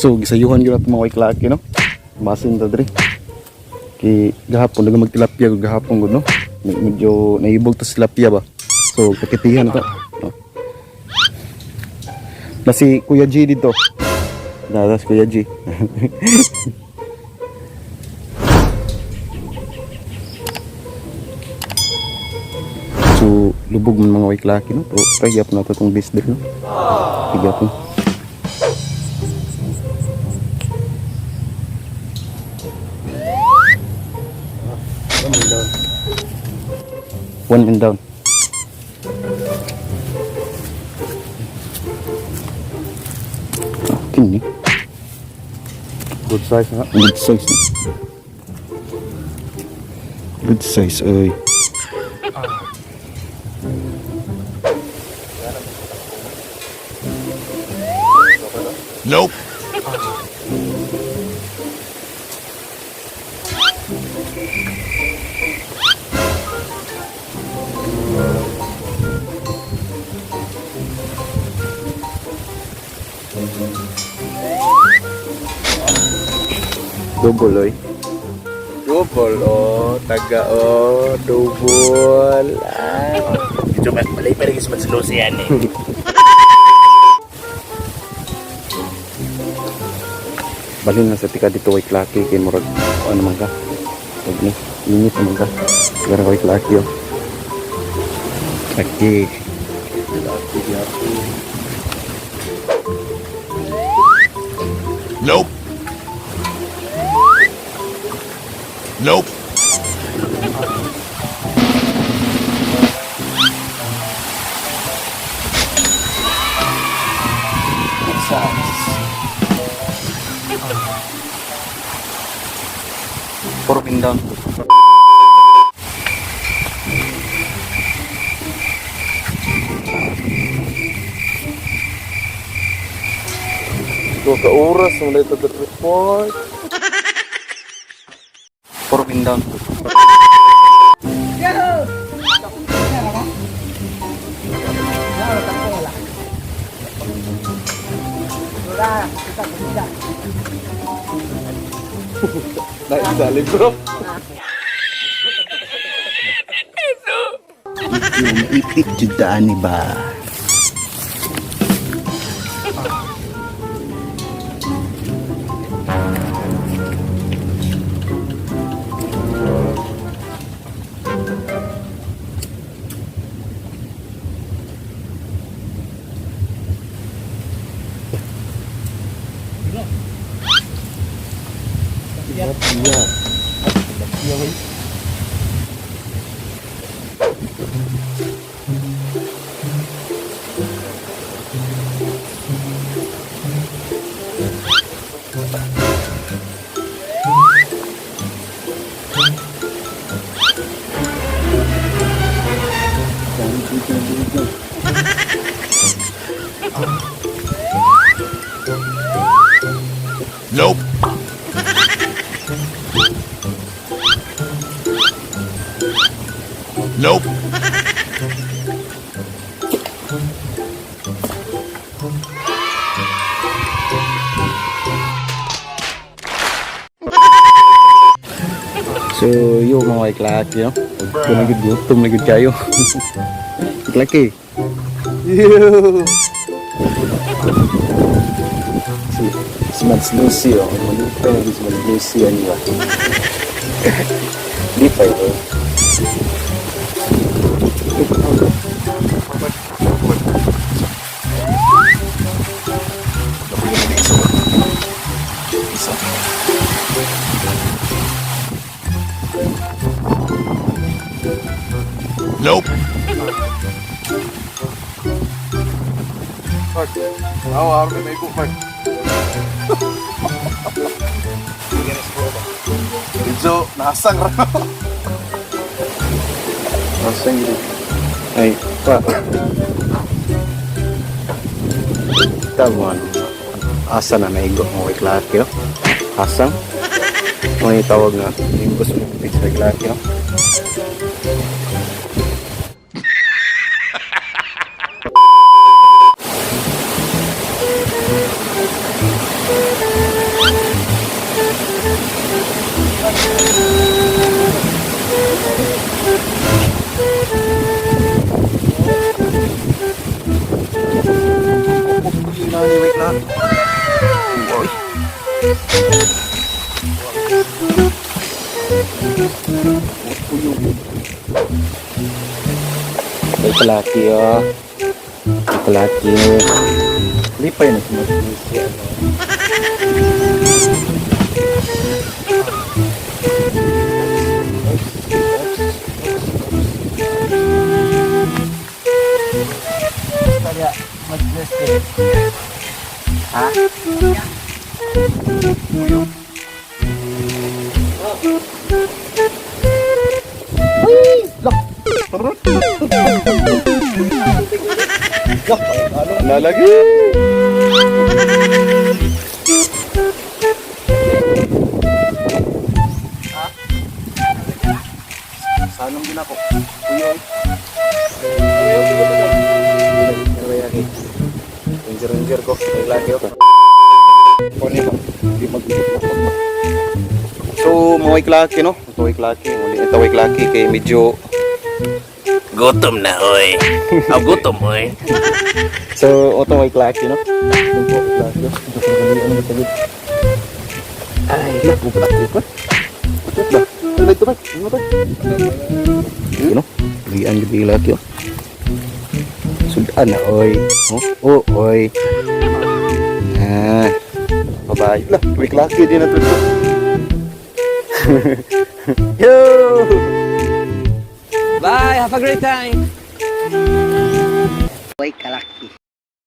So gisayuhan gyud ato mga iklaki, no. Basin ta diri. Kay gahapon daga magtilapia gud gahapon gud, no. Medyo naibog ta sa tilapia ba. So pakitihan na ta. No? Na si Kuya G dito. Na si Kuya G. So lubog man mga iklaki, no. Pero try gyapon nato tong base diri, no. Try gyapon. One man down. Kini. Good size na. Good size na. Good size, oy. Nope. Double, oy. Double oh, taga oh, double. Ah. Medyo mas malay pa rin kasi magslo siya eh. Balhin na sa tika dito kay Klaki kay murag ano man ka. Huwag ni, init naman ka. Siguro kay Klaki oh. Klaki. Nope. Nope. Four pin down. Ito ka oras mo na ito the report. Four pin down. Naisali bro. Yung ipit jud ni ba? Nope. Nope. So, yo mga iklaki, no? Kung na gud gutom na gud kayo. Iklaki. Yo. Si si Mads Lucy, oh. Malupay na gud si Mads Lucy, ano ba? Di pa ito. Nope. Fuck. Aw, araw na ko fuck. Medyo nasang ra. Asang gid. Ay, pa. Tama, ano. Asa na naigo mga iklaki, no? Asang? May tawag nga. Limbos mo sa iklaki, no? Wait lang. Uy. May kalaki oh. May kalaki. Lipay na si Magnesium. Kaya mag-bless Ha? Nalagi! Sanong din ako. Kuya. Ranger ranger ko. May lagi ako. Di mag So, mga klaki no? Mga klaki. Uli ito way klaki kay medyo Gutom na oy. Aw gutom oy. So, auto way klaki no? Tumpo klaki. Ito ko gali ano ba tagid? Ay, naku, ko. Ito ba? Ano ito ba? Ano ba? Yun no? Lian gid laki oh. Sudan na oy. Oh, oh oy. Ah. Babae lah, way klaki din na to. Yo! Bye, have a great time. Way kalaki.